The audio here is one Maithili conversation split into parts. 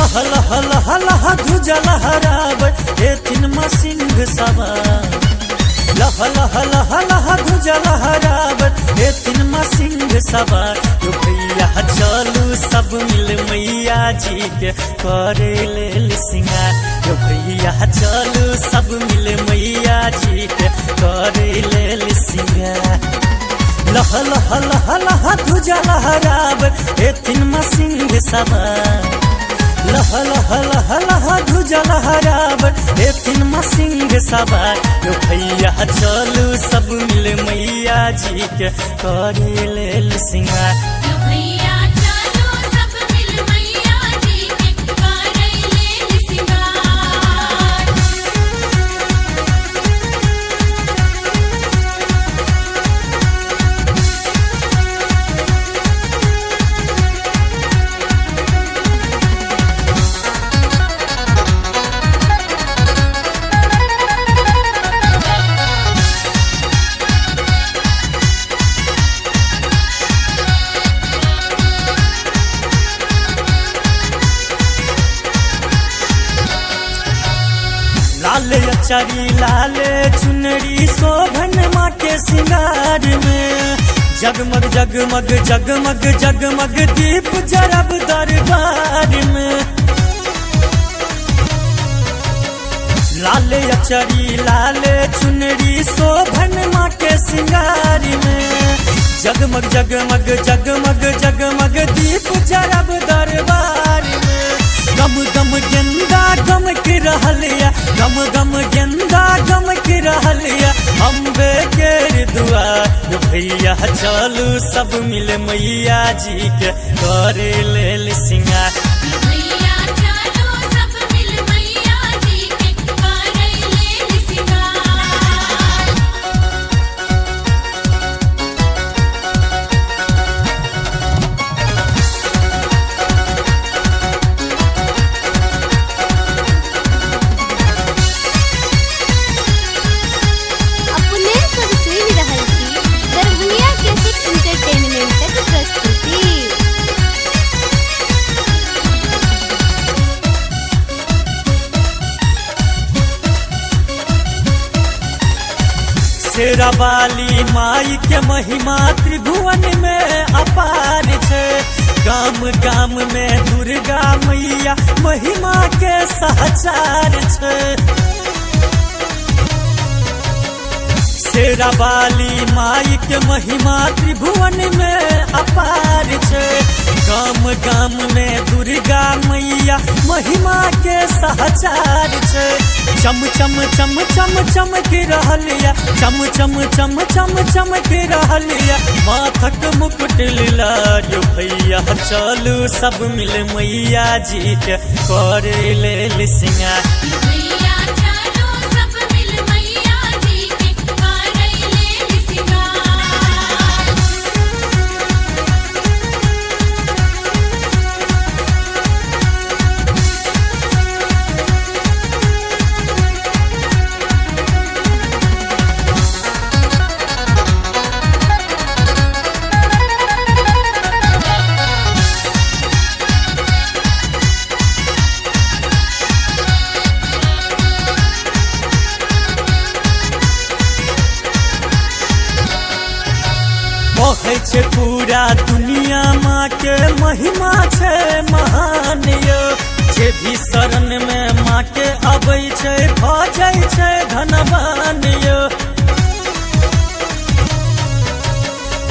लह लह लह लह ध्वजा लहराबै एथिन माँ सिंह सवार। लह लह लह लह ध्वजा लहराबै एथिन माँ सिंह सवार। यो भैया चलू सब मिल मैया जी के करे लेल सिंगार। यो भैया चलू सब मिल मैया जी के करे लेल सिंगार। लह लह लह लह ध्वजा लहराबै एथिन माँ सिंह सवार। लह लह लह लह ध्वजा लहराबै एथिन माँ सिंह सवार। यो भैया चलू सब मिल मैया जी के करे लेल सिंगार। यो भैया चलो सब मिल मैया जी के करे लेल सिंगार। लाल अचरी लाल चुनरी शोभन माँ के सिंगार में। जगमग जगमग जगमग जगमग दीप जरब दरबार में। लाल अचरी लाल चुनरी शोभन माँ के सिंगार में। जगमग जगमग जगमग जगमग दीप जरब दरबार में। गम गम गेंदा गम के रहलिया, गम गम गेंदा गम के रहलिया अम्बे के दुआर। यो भैया चलू सब मिल मैया जी के करे लेल सिंगार। यो भैया चलो सब मिल मैया जी के करे लेल सिंगार। अपने सब सुनि रहल छी दरभंगिया केसिक एंटरटेनमेंटक प्रस्तुति। शेरावाली माई के महिमा त्रिभुवन में अपार छै। गाम गाम में दुर्गा मैया महिमा के सहचार छै। शेरावाली माई के महिमा त्रिभुवन में अपार छै। गाम गाम में दुर्गा मैया महिमा के सहचार छै। चम चम चम चम चमक रहलिया, चम चम चम चम चमक रहलिया माथक मुकुट लीला। यो भैया चलू सब मिल मैया जी के करे लेल सिंगार। यो भैया चलो सब मिल मैया जी के करे लेल सिंगार। कहै छै पूरा दुनिया माँ के महिमा छै महान यो। जे भी शरण में माँ के अबै छै भऽ जाइ छै धनवान यो।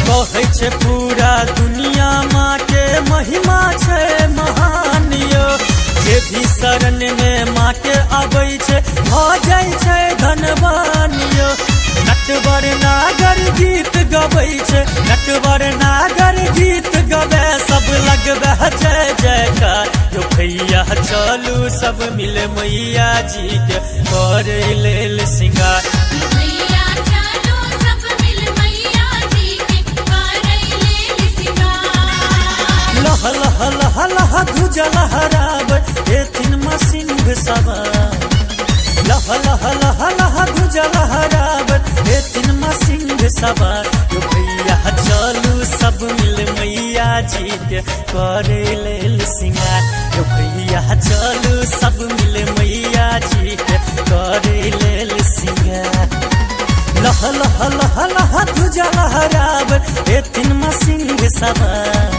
कहै छै पूरा दुनिया माँ के महिमा छै महान यो। जे भी शरण में माँ के अबै छै भऽ जाइ छै धनवान यो। नटवर नागर गीत गबै छै, नटवर नागर गीत गबै सब लगबै जय जयकार। यो भैया चलू सब मिल मैया जी के करे लेल सिंगार। यो भैया चलो सब मिल मैया जी के करे लेल सिंगार। लह लह लह लह ध्वजा लहराबै एथिन माँ सिंह सवार। लह लह लह लह ध्वजा लहराबै एथिन माँ सिंह सवार। यो भैया चलू सब मिल मैया जी के करे लेल लेल सिंगार। यो भैया चलू सब मिल मैया जी के करे लेल सिंगार। लह लह लह लह ध्वजा लहराब एथिन सिंह सवार।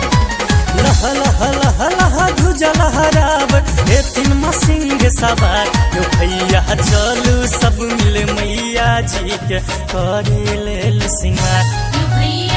लह लह लह लह ध्वजा लहराब एथिन सिंह सवार। यो भैया चलू सब मिल मैया जी के करे लेल सिंगार। यो भैया।